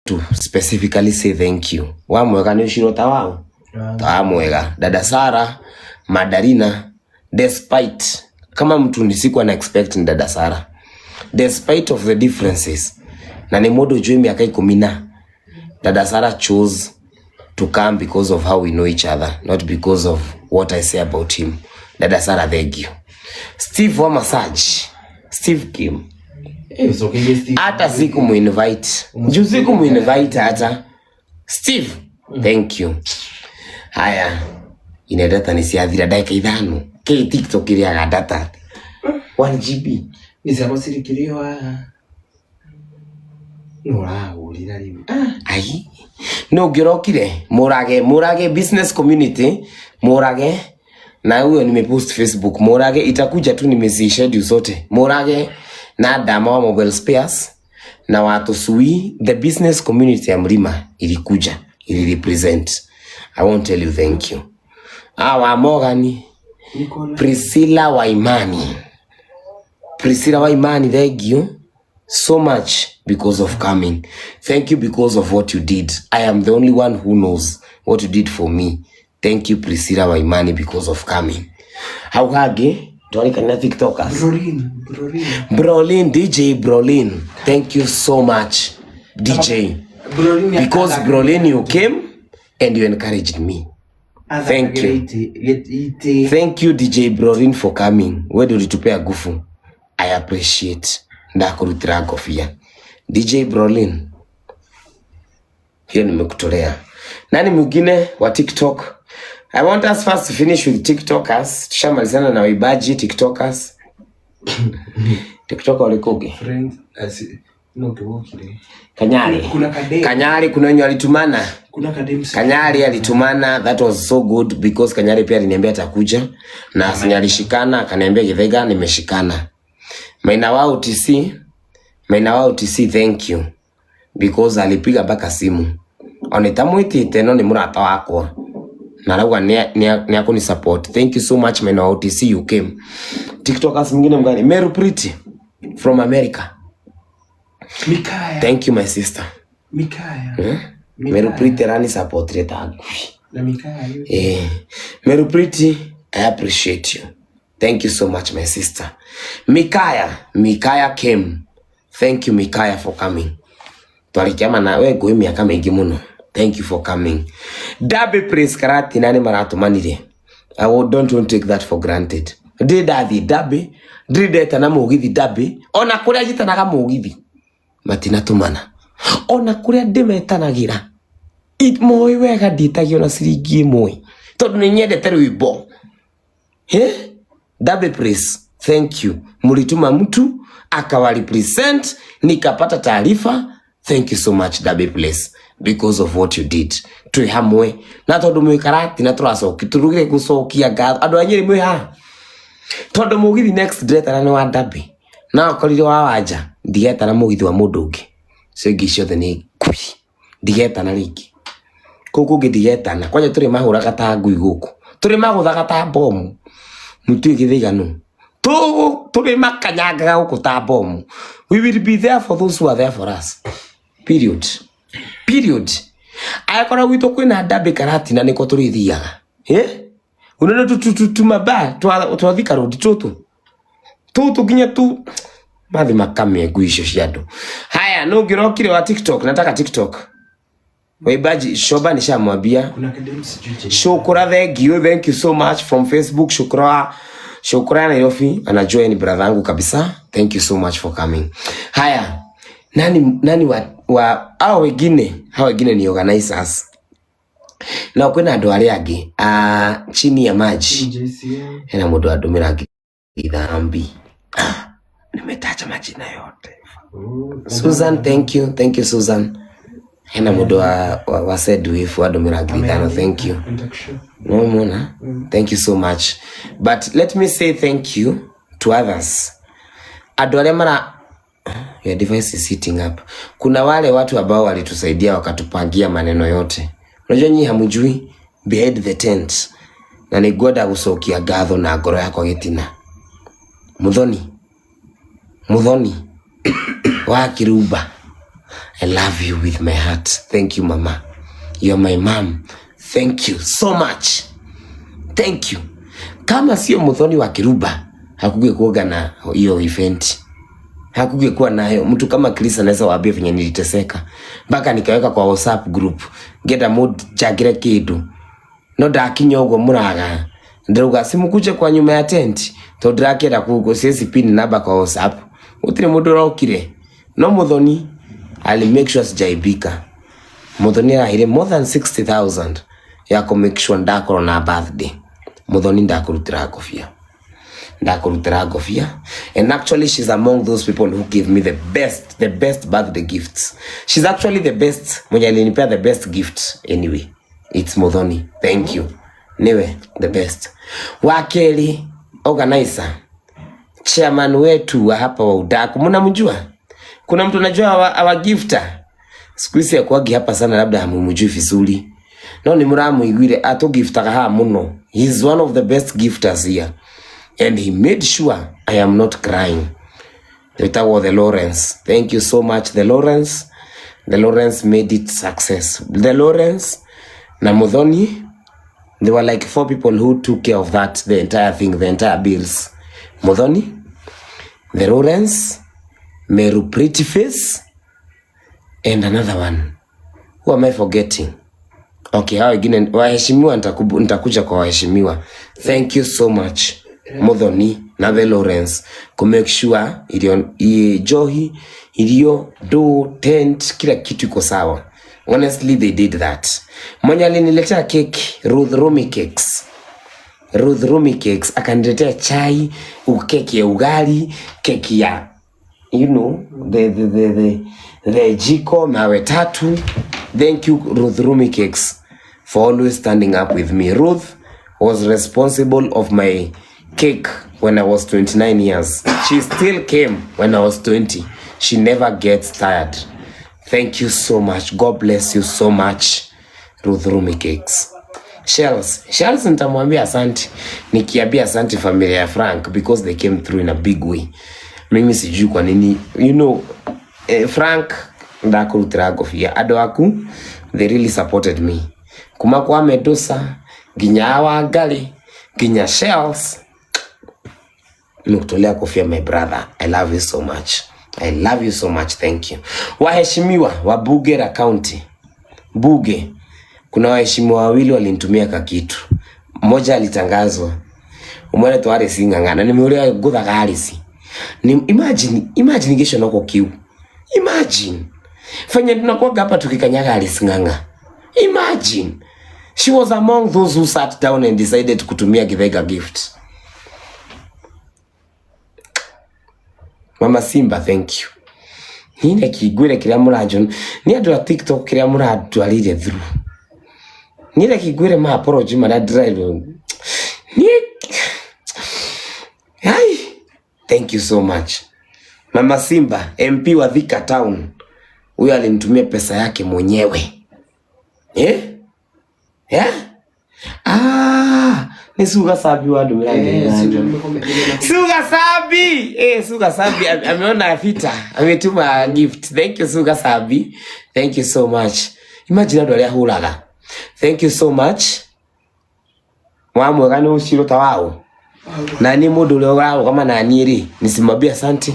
To specifically say thank you. Wa mwega nĩ ũcirwo ta wao ta wa mwega. Dada Sara Madarina, despite kama mtu ni sikuwa na expect ni dada Sara, despite of the differences, na nĩ mũndũ njũĩ mĩaka 10 na dada Sara chose to come because of how we know each other, not because of what I say about him. Dada Sara, thank you. Steve wa massage, Steve Kim. Eh, ucokeire Steve. Hata siku muinvite juu siku muinvite hata Steve, thank you. Haya, ine data nĩ ciathira ndagĩka 5 kĩ TikTok ĩrĩaga data 1 GB. Nĩ ciakwa cirĩkĩrĩo haha. Nĩ ũrahũrĩra rĩu. Ah, ai no ũngĩrokire Mũrage, Mũrage business community, Mũrage na huyo nimepost Facebook, Mũrage itakuja tu, nimezi schedule zote. Mũrage na Dama wa mobile spares na watu sui, the business community ya Mlima ilikuja ili represent. I won't tell you thank you. Ah, wa Morgan. Nicola. Priscilla Waimani, Priscilla Waimani, thank you so much because of coming. Thank you because of what you did. I am the only one who knows what you did for me. Thank you, Priscilla Waimani, because of coming. Hau hangĩ twarikana TikTokers. Brolin, Brolin. Brolin, DJ Brolin, thank you so much, DJ. Brolin. Because Brolin, you came and you encouraged me. Thank you. Ite. Thank you, DJ Brolin, for coming. We ulitupea nguvu. I appreciate. Ndakurutira ngobia. DJ Brolin. Hiyo nimekutolea. Nani mwingine wa TikTok? I want us first to finish with TikTokers. Tushamalizana na waibaji TikTokers. TikTok walikoge. Friend, asi no kĩwokire. Kanyari. Kuna kadem. Kanyari kuna wenye walitumana. Kuna kadem. Kanyari alitumana, that was so good because Kanyari pia aliniambia atakuja na sinyalishikana, akaniambia Githaiga nimeshikana. Maina wao TC, Maina wao TC, thank you because alipiga mpaka simu. Ona itamwitite no ni murata wakwa. Na arauga ni akuni support. Thank you so much, Maina wao TC, you came. TikTokers mwingine mgani? Meru Pretty from America. Mikaya. Thank you, my sister. Mikaya. Eh? Mikaya. Meru Pretty rani support reta ngui. Na Mikaya yo. Eh, Meru Pretty, I appreciate you. Thank you so much, my sister. Mikaya, Mikaya came. Thank you, Mikaya, for coming. Twarikiama na we ngui miaka mĩingĩ mũno. Thank you for coming. Dabi Praise Karati nani maratumanire. I don't want to take that for granted. Ndĩ ndathiĩ Dabi, ndirĩ ndetana mũgithi Dabi, ona kũrĩa njĩtanaga mũgithi matinatumana. Ona kũrĩa ndĩmetanagĩra moĩ wega ndiĩtagio na ciringi 1 tondũ nĩ nyendete rwĩmbo. He? Dabi Praise, thank you. Mlituma mtu akawa represent, nikapata taarifa. Thank you so much, Dabi Praise, because of what you did. Twĩ hamwe na tondũ mwĩ Karati na tũracoki tũrugire gũcokia ngatho andũ a Nyĩrĩ mwĩ haha tondũ mũgithi next ndĩretana nĩ wa Dabi na okorire wa Wanja ndigetana mũgithi wa mũndũ ũngĩ, cio ingĩ ciothe nĩ ngui, ndigetana rĩngĩ kũu kũngĩ ndigetana kwanja tũrĩ mahũraga ta ngui gũkũ tũrĩ magũthaga ta bomu mũtiũĩ Gĩthaiga nũ tũrĩ makanyangaga gũkũ ta bomu. We will be there for those who are there for us, period, period. Angĩkorwo gwitũ kwĩna Dabi Karatina nĩko tũrĩthiaga, eh unaona tumaba twathika rũndi tũtũ tũtũ nginya tu mathi makamie ngui icio cia andũ. Haya, no ngĩrokire wa TikTok, nataka TikTok Waimbaji Shoba nishamwambia. Kuna kadem sijui jina. Shukura, thank you, thank you so much from Facebook. Shukura, Shukura Nairobi, anajua ni brother yangu kabisa. Thank you so much for coming. Haya, nani nani wa hao wengine, hao wengine ni organizers. Na kwĩna andũ arĩa angĩ ah, chini ya maji. JCM. Hena mũndũ andũmĩra 5,000. Nimetaja majina yote. Oh, Susan, thank you, thank you, Susan. Hena mũndũ wa Sedwif andũmĩra 5,000, thank you. Induction. No mona. Thank you so much. But let me say thank you to others. Andũ arĩa mara your device is heating up. Kuna wale watu ambao walitusaidia wakatupangia maneno yote. Unajua nyinyi hamjui behind the tent. Na nĩ ngwenda gũcokia ngatho na ngoro yakwa gĩtina. Muthoni. Muthoni wa Kirumba. I love you with my heart. Thank you mama, you are my mom. Thank you so much, thank you. Kama sio Muthoni wa Kiruba hakungekuwa na hiyo event, hakungekuwa nayo. Mtu kama Chris anaweza waambia venye niliteseka mpaka nikaweka kwa WhatsApp group ngenda munjangire kindu no ndakinya uguo muraga ndĩrauga simukuje kwa nyuma ya tent tondu ndĩrakĩenda kugo siezi pin namba kwa WhatsApp gũtirĩ mũndũ ũrokire no Muthoni ali make sure sijaibika. Muthoni araheire more than 60,000 ya ku make sure ndakorwo na birthday. Muthoni ndakũrutĩra ngobia, ndakũrutĩra ngobia. And actually she's among those people who give me the best birthday gifts. She's actually the best mwenye alinipea the best gift. Anyway, it's Muthoni, thank you, niwe the best. Wa kerĩ, organizer chairman wetu wa hapa wa udaku, mnamjua? Kuna mtu anajua awa gifter siku hizi akuagi hapa sana, labda hamumjui vizuri, no ni muramuiguire atugiftaga haha muno. He is one of the best gifters here and he made sure I am not crying. Witagwo the Lawrence. Thank you so much, the Lawrence. The Lawrence made it success. The Lawrence na Muthoni, there were like four people who took care of that, the entire thing, the entire bills. Muthoni, the Lawrence, Meru Pretty Face, and another one. Who am I forgetting? Okay, hao wengine waheshimiwa, nitakuja kwa waheshimiwa. Thank you so much Muthoni na the Lawrence ku make sure irio njohi, irio, do tent, kila kitu iko sawa. Honestly, they did that. Mwenye aliniletea cake, Ruth Rumi Cakes. Ruth Rumi Cakes akaniletea chai, keki ya ugali, keki ya the jiko mawe tatu. Thank you, Ruth Rumi Cakes, for always standing up with me. Ruth was responsible of my cake when I was 29 years. She still came when I was 20. She never gets tired. Thank you so much. God bless you so much, Ruth Rumi Cakes. Shells. Shells nitamwambia asante. Nikiambia asante familia ya Frank because they came through in a big way. Mimi sijui kwa nini, Frank ndakurutira ngobia andũ aku, they really supported me kuma kwa Medusa nginya Wangari nginya Shells. Nimekutolea kofia, my brother. I love you so much, I love you so much, thank you. Waheshimiwa wa bunge la county, bunge, kuna waheshimiwa wawili walinitumia kakitu. Mmoja alitangazwa umwe twari sing'ang'ana ni uria nguthaga Alice. Ni imagine, imagine giconoko kiu, imagine fanya tunakuwaga hapa tukikanyaga Alice Ng'ang'a. Imagine she was among those who sat down and decided kutumia Githaiga gift. Mama Simba, thank you. Nine kigwire kiria muranjo ni andu a TikTok kiria muratwarire through. Nire kigwire ma apology maria ndĩrairwo ni ai. Thank you so much, Mama Simba, MP wa Thika Town. Huyo alinitumia pesa yake mwenyewe, eh? Eh? Ah, ni Suga Sabi wa ndumira. Eh, si ndio nimekwambia. Suga Sabi! Eh, Suga Sabi ameona vita. Ametuma gift. Thank you, Suga Sabi. Thank you so much. Imagine andũ arĩa hũraga. Thank you so much. Wa mwega nĩ ũciro ta wao. Na ni mũndũ ũrĩa ũrarũgama na niĩ rĩ, nisimwambie asante.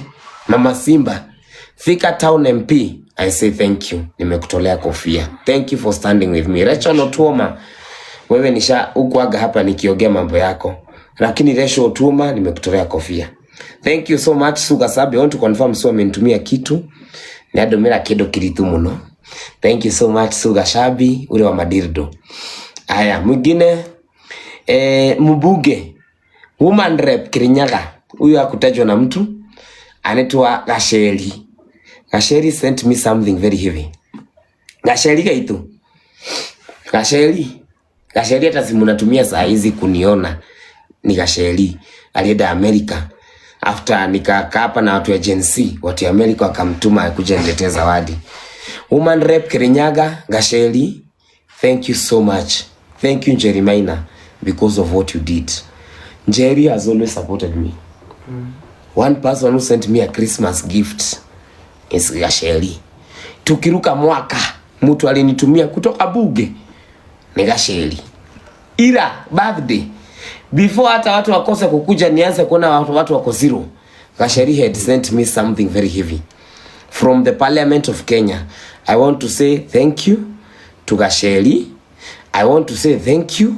Mama Simba, Thika Town MP, I say thank you. Nimekutolea kofia. Thank you for standing with me. Rachel Otuoma, wewe nisha ukuaga hapa nikiongea mambo yako, lakini Rachel Otuoma, nimekutolea kofia. Thank you so much, Suga Sabi. I want to confirm so amenitumia kitu. Ni andumira kindu kiritu muno. Thank you so much, Suga Shabi ule wa Madirdo. Aya, mwingine, mbunge woman rep Kirinyaga, huyu hakutajwa na mtu, anaitwa Gasheri. Gasheri sent me something very heavy. Gasheri gaitu. Gasheri. Gasheri hata simu natumia saa hizi kuniona ni Gasheri. Alienda Amerika. After nikakaa hapa na watu ya Gen Z, watu ya Amerika wakamtuma kuja niletee zawadi. Woman rep Kirinyaga, Gasheri, thank you so much. Thank you, Njeri Maina, because of what you did. Njeri has always supported me. One person who sent me a Christmas gift is Gasheri. Tukiruka mwaka, mtu alinitumia kutoka bunge ni Gacheri. Ila birthday before hata watu wakose kukuja nianze kuona watu wako zero. Gacheri had sent me something very heavy from the Parliament of Kenya. I want to say thank you to Gacheri. I want to say thank you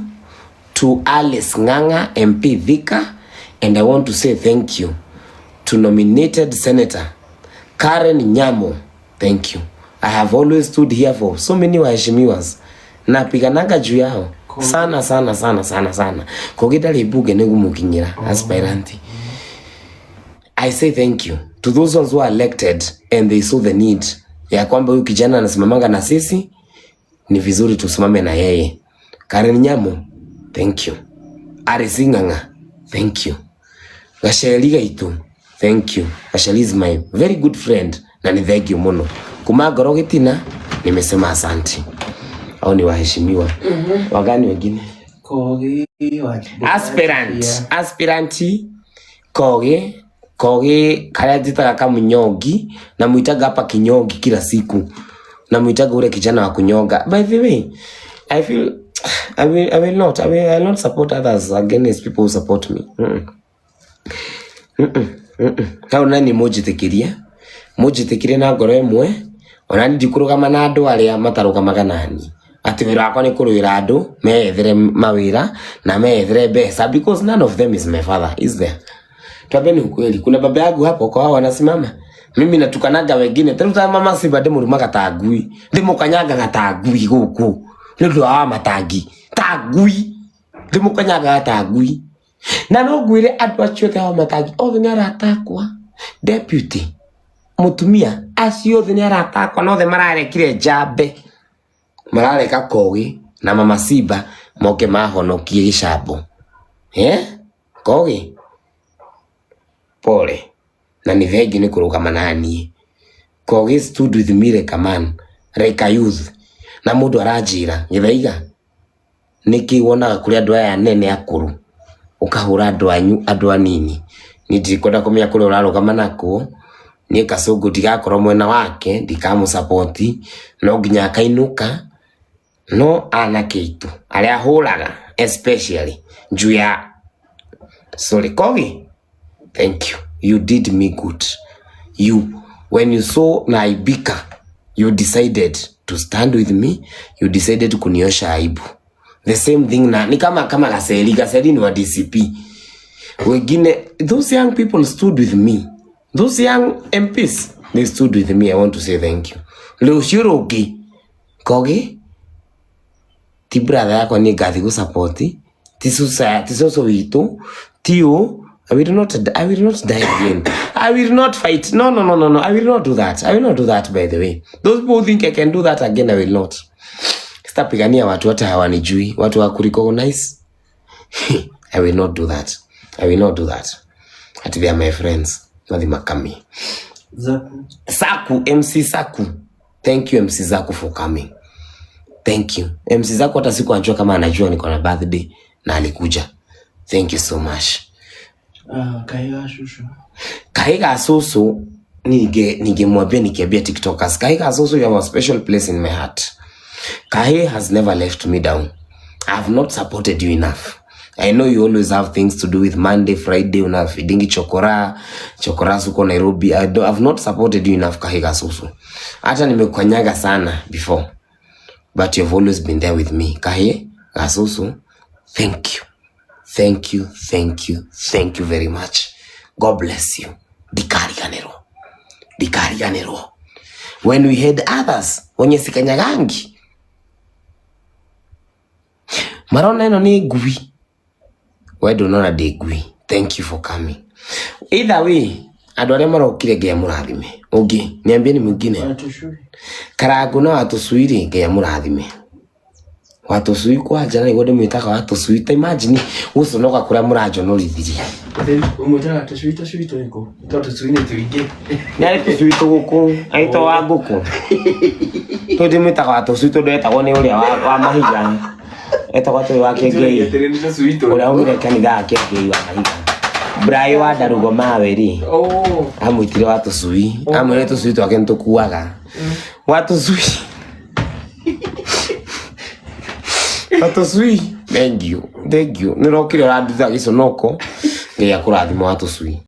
to Alice Ng'ang'a, MP Thika, and I want to say thank you to nominated Senator Karen Nyamu. Thank you. I have always stood here for so many waheshimiwas. Napiganaga juu yao sana sana sana sana sana. Kogi ndarĩ mbunge nĩguo mũkinyĩra aspirant. I say thank you to those ones who are elected and they saw the need ya kwamba huyu kijana anasimamanga na sisi, ni vizuri tusimame na yeye. Karen Nyamu, thank you. Alice Ng'ang'a, thank you. Gacheri Gaitu, thank you. Gacheri is my very good friend na ni thank you muno. Kuma ngoro gitina nimesema asante. Au ni waheshimiwa. Wagani wengine? Kogi wa Aspirant, aspirant Kogi, Kogi karia njitaga kamunyongi na mwitaga hapa kinyongi kila siku. Na mwitaga ule kijana wa kunyonga. By the way, I feel I will not support others against people who support me. Hau nani mũnjĩtĩkĩrie mũnjĩtĩkĩrie na ngoro ĩmwe ona niĩ ndikũrũgama na andũ arĩa matarũgamaga nani atĩ wĩra wakwa nĩ kũrũĩra andũ meyethere mawĩra na meyethere mbeca because none of them is my father is there. Tuambie ni ukweli, kuna baba yangu hapo kwa hao wanasimama, mimi natukanaga wengine tena ta mama Simba ndimurumaga ta ngui, ndimukanyangaga ta ngui guku nĩ ũndũ wa matangi ta ngui, ndimukanyangaga ta ngui. Na no ngwĩre andũ acio othe a matangi othe nĩ arata akwa. Deputy mutumia acio othe nĩ arata akwa na othe mararekire njambe, marareka Kogi na mama Simba moke mahonokie gĩcambo. Eh, Kogi pole na nĩ thengi nĩ kũrũgama na niĩ. Kogi stood with me like a man, like a youth. Na mũndũ aranjĩra Gĩthaiga, nĩkĩ wonaga kũrĩ andũ aya anene akũrũ ũkahũra andũ anyu andũ anini? Niĩ ndikwenda kũmenya kũrĩa ũrarũgama nakuo. Niĩ Kasũngũ ndigakorwo mwena wake, ndikamũsapoti, no nginya akainũka. No anake aitũ arĩa ahũraga especially juu ya sorry Kogi, thank you, you did me good. You when you saw naaibika, you decided to stand with me, you decided kuniosha aibu. The same thing na ni kama Gacheri. Gacheri ni wa DCP. Wengine, those young people stood with me, those young MPs, they stood with me. I want to say thank you. Rũciũ rũngĩ Kogi ti brother yakwa niĩ ngathi gũsupport, ti cuca, ti cũcũ witũ, ti ũ. I will not die again. I will not fight. No, no, no, no, no. I will not do that. I will not do that, by the way. Those people who think I can do that again, I will not. Sitapigania watu hata hawanijui, watu wa kurecognize. I will not do that. I will not do that. Ati they are my friends. Nothing makami. Zaku. Saku, MC Saku. Thank you MC Zaku for coming. Thank you. MC Zaku hata siku anajua kama anajua niko na birthday na alikuja. Thank you so much. Ah, Kaiga Shushu. Kahiga Susu ningemwambia nikiambia TikTokers, Kahiga Susu, you have a special place in my heart. Kahi has never left me down. I have not supported you enough. I know you always have things to do with Monday, Friday, unafidingi chokora, chokora suko Nairobi. I've not supported you enough, Kahiga Susu. Hata nimekukanyaga sana before. But you've always been there with me. Kahi Susu, thank you. Thank you, thank you, thank you very much. God bless you. Ndikariganĩrwo. Ndikariganĩrwo. When we had others, wenye sikanyagangi. Marona ĩno nĩ ngui. We ndũnona ndĩ ngui. Thank you for coming. Either way, andũ arĩa marokire Ngai amũrathime. Ũngĩ, niambie ni mwingine. Watushui. Karangu na Watũcui rĩ, Ngai amũrathime. Watũcui kwanja na nĩguo ndĩmwĩtaga Watũcui. Ta imagine gũconoka kũrĩa mũranjonorithirie. Ũmwĩtaga tũcui tũcui tũrĩkũ? Tondũ tũcui nĩ tũingĩ. Nĩ arĩ tũcui tũgũkũ, agĩtwo wa ngũkũ. Tũu ndĩmwĩtaga Watũcui tondũ etagwo nĩ ũrĩa wa mahiga. Etagwo atĩ wa Kĩengei. Atĩrĩ nĩ tũcui tũrĩkũ? Ũrĩa aumire kanitha wa Kĩengei wa mahiga. Brayo wa ndarugo mawe rĩ Oh. amwĩtire wa tũcui amwĩre tũcui twake nĩ tũkuaga wa tũcui wa tũcui thank you thank you nĩ ũrokire ũranduta gĩconoko ngai akũrathima wa tũcui.